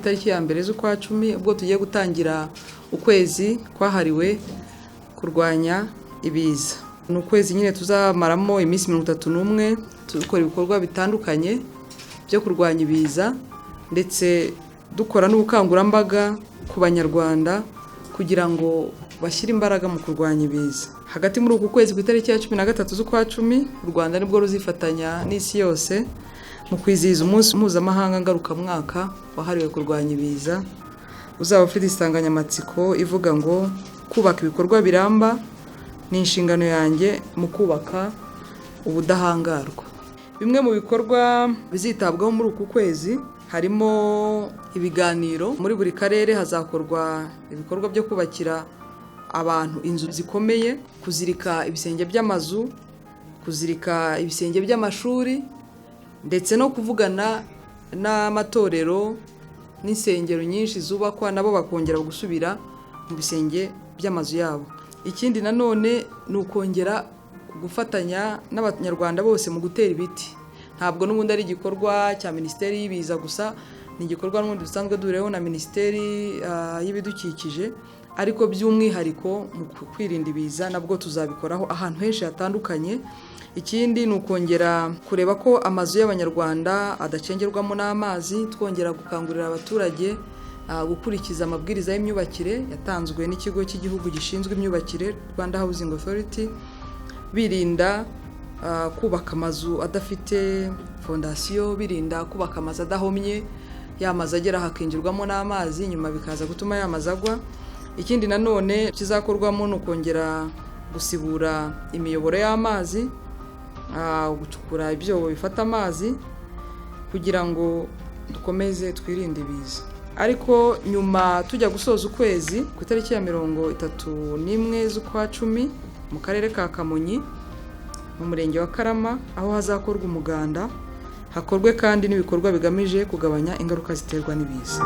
itariki ya 1 z'ukwa 10, ubwo tugiye gutangira ukwezi kwahariwe kurwanya ibiza. Ni ukwezi nyine tuzamaramo iminsi 31 dukora ibikorwa bitandukanye byo kurwanya ibiza, ndetse dukora n'ubukangurambaga ku Banyarwanda kugira ngo bashyire imbaraga mu kurwanya ibiza. Hagati muri uku kwezi, ku itariki ya 13 z'ukwa 10, u Rwanda nibwo ruzifatanya n'isi yose mu kwizihiza umunsi mpuzamahanga ngarukamwaka wahariwe kurwanya ibiza, uzaba ufite insanganyamatsiko ivuga ngo kubaka ibikorwa biramba ni inshingano yanjye mu kubaka ubudahangarwa. Bimwe mu bikorwa bizitabwaho muri uku kwezi harimo ibiganiro. Muri buri karere hazakorwa ibikorwa byo kubakira abantu inzu zikomeye, kuzirika ibisenge by'amazu, kuzirika ibisenge by'amashuri, ndetse no kuvugana n'amatorero n'insengero nyinshi zubakwa, nabo bakongera gusubira mu bisenge by'amazu yabo. Ikindi nanone ni ukongera gufatanya n'Abanyarwanda bose mu gutera ibiti. Ntabwo n'ubundi ari igikorwa cya Minisiteri y'Ibiza gusa, ni igikorwa n'ubundi dusanzwe duhuriyeho na Minisiteri y'Ibidukikije, ariko by'umwihariko mu kwirinda ibiza nabwo tuzabikoraho ahantu henshi hatandukanye. Ikindi ni ukongera kureba ko amazu y'Abanyarwanda adacengerwamo n'amazi, twongera gukangurira abaturage gukurikiza amabwiriza y'imyubakire yatanzwe n'ikigo cy'igihugu gishinzwe imyubakire, Rwanda Housing Authority, birinda kubaka amazu adafite fondasiyo, birinda kubaka amazu adahomye, ya mazu agera hakinjirwamo n'amazi, nyuma bikaza gutuma ya mazu agwa. Ikindi nanone kizakorwamo ni ukongera gusibura imiyoboro y'amazi, gucukura ibyobo bifata amazi kugira ngo dukomeze twirinde ibiza. Ariko nyuma tujya gusoza ukwezi ku itariki ya 31 z'ukwa 10, mu karere ka Kamonyi mu murenge wa Karama, aho hazakorwa umuganda, hakorwe kandi n'ibikorwa bigamije kugabanya ingaruka ziterwa n'ibiza.